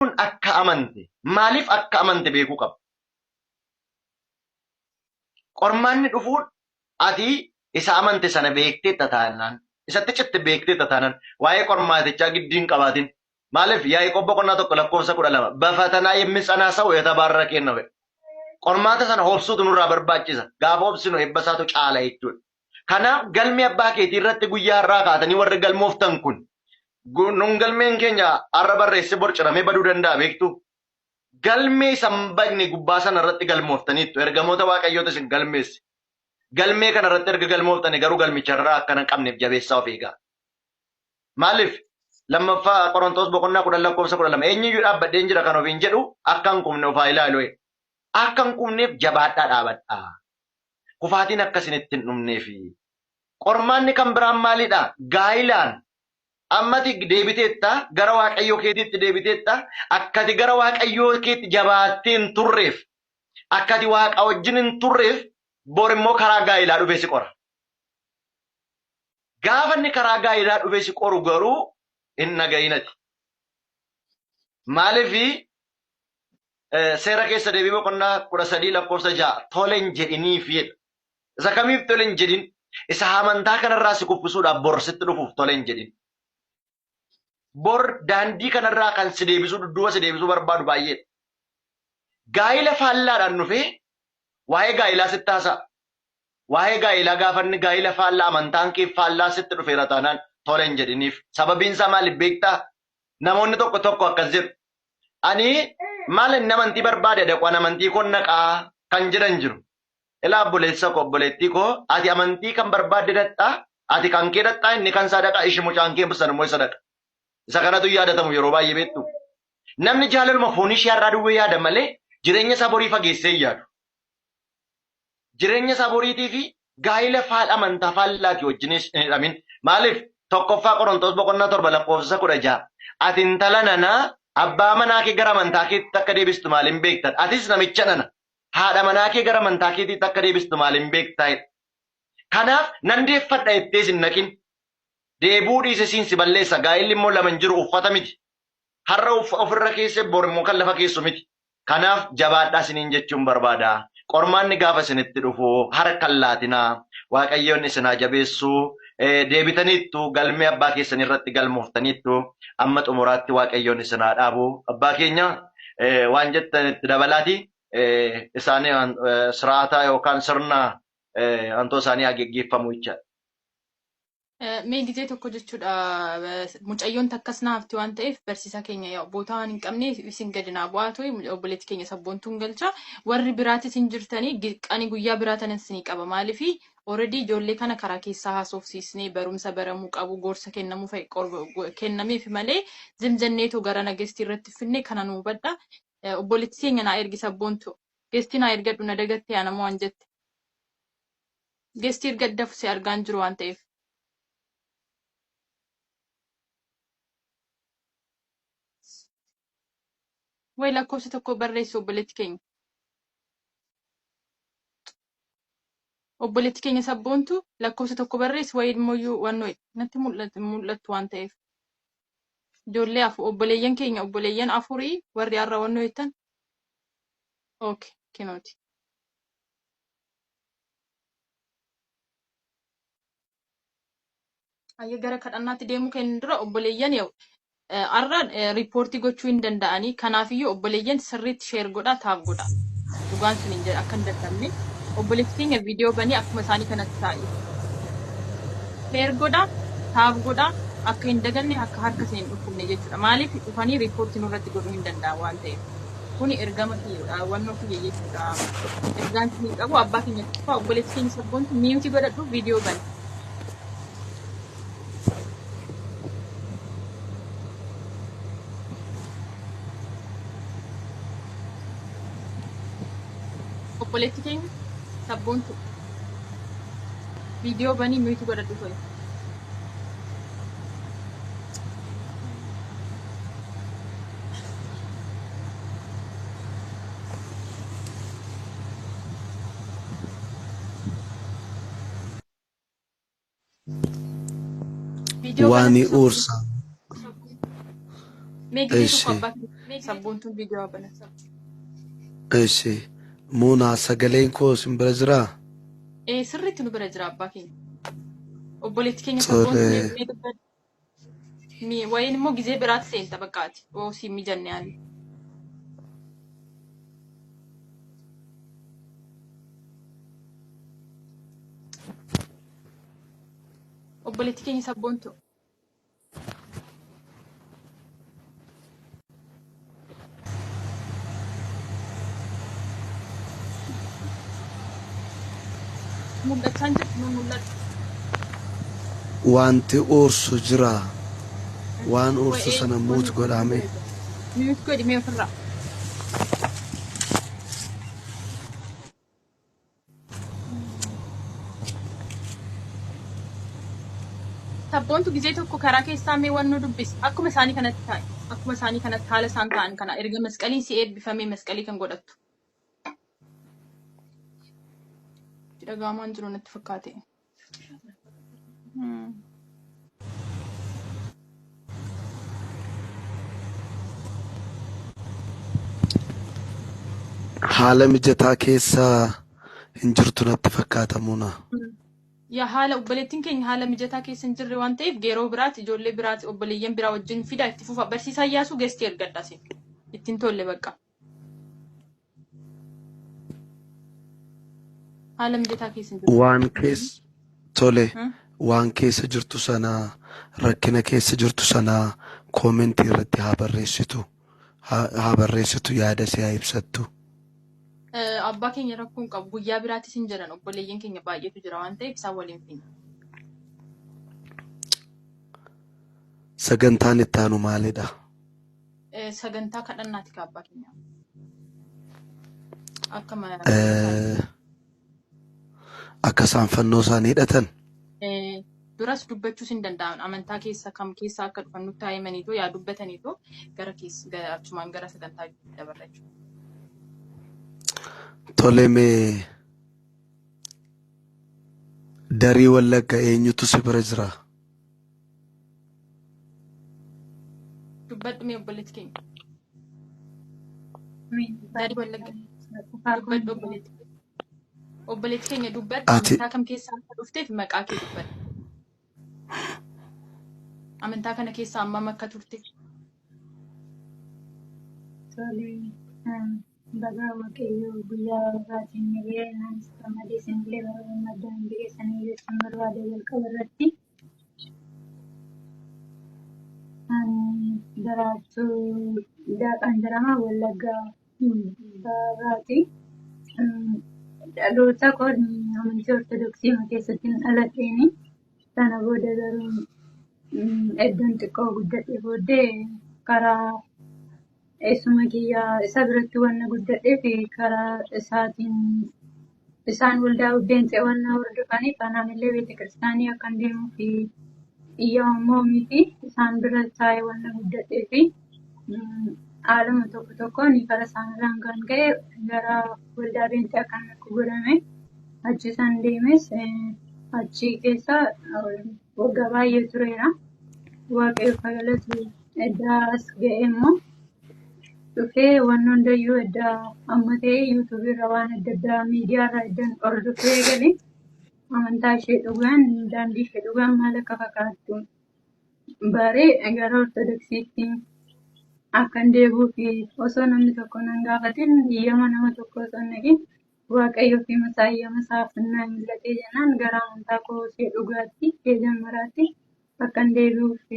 Eenyuun akka amante, maaliif akka amante beekuu qabda. Qormaanni dhufuun ati isa amante sana beekteetta taanaan, isatti citte beekteetta taanaan, waa'ee qormaatichaa giddii hin qabaatin. Maaliif Yaaqoob boqonnaa 1 lakkoofsa 12 በፈተና የሚጸና ሰው የተባረከ ነው jedha. Qormaata sana obsuutu nurraa barbaachisa. Gaafa obsinu eebba isaatu caala jechuudha. Kanaaf galmee abbaa keetii irratti guyyaa har'aa kaatanii warri galmooftan kun nun galmeen keenya har'a barreessee bor ciramee baduu danda'a beektu. Galmee isa hin badne gubbaa sana irratti galmooftaniittu ergamoota waaqayyootu isin galmeesse. Galmee kana irratti erga galmooftanii garuu galmicha irraa akka hin qabneef jabeessaa of eegaa. Maaliif lammaffaa Qorontoos boqonnaa 10 lakkoofsa 12 eenyuyyuu dhaabbadheen jira kan ofiin jedhu akka hin kufne of haa ilaalu. Akka hin kufneef jabaadhaa dhaabadhaa. Kufaatiin akka isinitti hin dhufneefi. Qormaanni kan biraan maalidha? Gaa'ilaan ammati deebiteetta gara waaqayyoo keetiitti deebiteetta akkati gara waaqayyoo keetti jabaattee hin turreef akkati waaqa wajjin hin turreef bor immoo karaa gaa'ilaa dhufee si qora. Gaafa inni karaa gaa'ilaa dhufee si qoru garuu hin dhaga'inati. Maaliif seera keessa deebii boqonnaa 13 lakkoofsa 6 tole hin jedhiniif jedha. Isa kamiif tole hin jedhin? Isa amantaa kanarraa si kuffisuudhaaf bor sitti dhufuuf tole hin jedhin. Bor daandii kanarraa kan si deebisuu dudduuba si deebisuu barbaadu baay'eedha. Gaa'ila faallaadhaan dhufee waa'ee gaa'ilaa sitti haasa'a. Waa'ee gaa'ilaa gaafa inni gaa'ila faallaa amantaan kee faallaa sitti dhufeera taanaan tole hin jedhiniif. Sababiin isaa maaliif beektaa? Namoonni tokko tokko akkas jedhu. Ani maal inni amantii barbaade dhaqu ani amantii koon naqaa kan jedhan jiru. Ilaa obboleessa koo obboleettii koo ati amantii kan barbaadde dhaqxaa ati kan kee dhaqxaa inni kan isaa dhaqa ishi mucaan kee san immoo isa dhaqa. Isa kanatu yaadatamu yeroo baay'ee beektu. Namni jaalaluma foonii ishee har'aa duwwee yaada malee jireenya isaa borii fageessee hin yaadu. Jireenya isaa boriitii fi gaa'ila faal amantaa faallaatii wajjinis hin hidhamin. Maaliif? Tokkoffaa Qorontos boqonnaa 7 lakkoofsa 16 Ati intala nana abbaa manaa kee gara amantaa keetti akka deebistu maaliin beektan? Atis namicha nana haadha manaa kee gara amantaa keetiitti akka deebistu maaliin beektaa? jedha. Kanaaf nan deeffadha jettees hin naqin. Deebuu dhiise siin si balleessa. Gaa'illi immoo lama hin jiru uffata miti. Har'a ofirra keesse bor immoo kan lafa keessu miti. Kanaaf jabaadhaa isiniin jechuun barbaada. Qormaanni gaafa isinitti dhufu harka hin laatinaa. Waaqayyoon isin haa jabeessu. Deebitaniittu galmee abbaa keessanii irratti galmooftaniittu amma xumuraatti Waaqayyoon isin haa dhaabu. Abbaa keenya waan jettan itti dabalaati. Isaan siraataa yookaan sirna wantoo isaanii haa geggeeffamu jechaadha. Mee gizee tokko jechuudha mucayyoon takkas na hafti waan ta'eef barsiisaa keenya yaa bootaa waan hin qabneef isin gadi naa bu'aa ture obboleetti keenya sabboontuun galcha warri biraatis hin jirtanii ani guyyaa biraa tanan isinii qaba maaliifi already ijoollee kana karaa keessaa haasofsiisnee barumsa baramuu qabu gorsa kennamuu fa'i kennameef malee zimzenneetoo gara nagestii irratti finne kana nu hubadha obboleetti keenya naa ergi sabboontu gestii naa ergadhu na dagattee anamoo waan jette. Guest erga dafu si argaan jiru waan ta'eef. Way lakkoofsa tokko barreessi obboleetti keenya. Obboleetti keenya sabboontu lakkoofsa tokko barreessi wayi immoo wannoo natti mul'attu waan ta'eef. Ijoollee afur obboleeyyan keenya obboleeyyan afurii warri har'a wannoo jettan. Okay kinooti. Hayya gara kadhannaatti deemuu keenya dura obboleeyyan yaa'u har'a riippoortii gochuu hin danda'anii kanaafiyyuu obboleeyyan sirriitti sheer godhaa taaf godhaa dhugaan sun hin jedha akka hin dadhabne obboleessi keenya viidiyoo banii akkuma isaanii kanatti taa'e sheer godhaa taaf godhaa akka hin daganne akka harka isin hin dhukkubne jechuudha maaliif dhufanii riippoortii nurratti godhuu hin danda'an waan ta'eef. Kuni ergama kiyya wannoo kiyya jechuudha. Ergaan isin qabu abbaa keenya tuffaa obboleessi keenya sabboontu miyuuti godhadhu viidiyoo bani. Obboleetti keenya sabboontu viidiyoo banii miyuuti godhadhu toye. Viidiyoo Waani banadhu uursa. Mee gisee tokko Eshi. abbaa kee. Sabboontuun viidiyoo banata. Eessi Muunaa sagaleen koo sin bira jiraa? Ee sirriitti nu bira jira abbaa keenya. Obboleetti keenya Tole. sabboontuu mee dubbadhu. Wayiin immoo gizee biraatti seenta bakkaati. Oo siin mijanne haalli. Obboleetti keenya sabboontu. Mul'achaa hin jirtu nu mul'atu. Wanti uursu jira. Waan uursu Wa'ee sana muut godhame. Mute godhi mee ofirraa. Sabboontu gizee tokko karaa keessaa mee waan nu dubbisi. Akkuma isaanii kanatti taa'e. Akkuma isaanii kanatti haala isaan taa'an kana erga masqaliin si eebbifamee masqalii kan godhattu. Dhaga'amaan jiru natti fakkaate. Haala mijataa keessa hin jirtu natti fakkaata Muunaa. Yaa haala obboleettiin keenya haala mijataa keessa hin jirre waan ta'eef yeroo biraati ijoollee biraati obboleeyyan biraa wajjin fidaa itti fufa. Barsiisaa Iyyaasuu geestii ergadha isin. Ittiin tolle bakka. Haala mijataa keessa hin jirtu. Waan keessa tole Hmm? waan keessa jirtu sana rakkina keessa jirtu sana koomentii irratti haa barreessitu. Haa barreessitu yaada si haa ibsattu. Abbaa keenya rakkoo hin qabu. Guyyaa biraattis hin jiran obboleeyyan keenya baay'eetu jira waan ta'eef isaan waliin finna. Sagantaan itti aanu maalidha? Sagantaa kadhannaati ka abbaa keenya. Akka Akka isaan fannoo isaanii hidhatan. Duras dubbachuus hin danda'an amantaa keessa kam keessa akka dhufan nutti haa himaniitoo yaa dubbataniitoo gara keessa achumaan gara sagantaa dabarra jechuudha. Tole mee darii Wallagga eenyutu si bira jira? Dubbadhu mee obboleetti keenya. Darii Wallagga. Dubbadhu obboleetti. Obboleetti keenya dubbadhu Ati amantaa kam keessaa akka dhufteef maqaa kee dubbadhu. Amantaa kana keessa hammam akka turte. Tole, bagaa Waaqayyo guyyaa har'aatiin nu ga'e naanis gammadee isinillee bara gammaddaa hundi keessanii jechuun barbaada jalqaba irratti. Ani Daraartuu Daaqaan jedhama Wallaggaa Bahaati. Dhaloota koo amantii Ortodoksii keessatti dhaladheeni. Sana booda garuu iddoon xiqqoo guddadhee booddee karaa eessuma kiyyaa isa biratti waan guddadheef karaa isaatiin isaan waldaa Beenxee waan hordofaniif anaan illee beetakiristaanii akkan deemuuf iyyamoo miti isaan bira taa'ee waan guddadheef haaluma tokko tokkoon karaa isaanirraan kan ka'e gara waldaa Beenxee akkan akka godhame achi isaan deemes achi keessa waggaa baay'ee tureera. Waaqayyo galatu edda as ga'e immoo dhufee waan hundayyuu edda amma ta'e yuutuubii irra waan adda addaa miidiyaa irra eddan hordofee eegale amantaa ishee dhugaan daandii ishee dhugaan maal akka fakkaattu baree gara ortodoksiitti akkan deebi'uu fi osoo namni tokko nan gaafatin iyyama nama tokko osoo hin dhaqin Waaqayyo fi masaa iyyama isaaf na mul'atee jennaan gara amantaa koo ishee dhugaatti ishee jammaraatti akkan deebi'uuf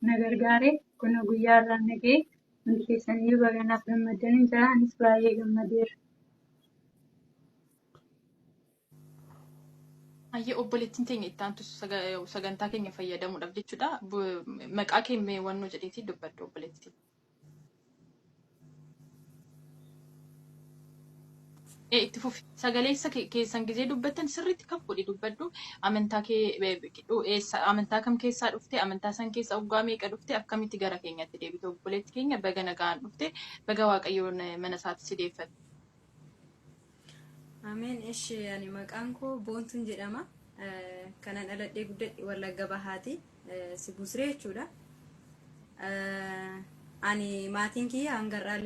na gargaare kun guyyaa irraan na ga'e hundi keessaniyyuu baga naaf gammaddanii jira anis baay'ee gammadeera. Ayyee obboleettiin teenya itti aantu sagantaa keenya fayyadamuudhaaf jechuudha. Maqaa kee mee wannoo jedheetii dubbadhu obboleettii. Itti fufi. Sagaleessa keessan gizee dubbattan sirriitti kaf godhi dubbadhu. Amantaa kee eessa amantaa kam keessaa dhufte amantaa san keessa waggaa meeqa dhufte akkamitti gara keenyatti deebite obboleetti keenya baga nagaan dhufte baga Waaqayyoon mana isaatti si deeffate. Ameen. Eshi ani maqaan koo Boontuun jedhama. Kanan dhaladhee guddadhe Wallagga Bahaati. Sibusree jechuudha. Ani maatiin kiyya hanga har'aallee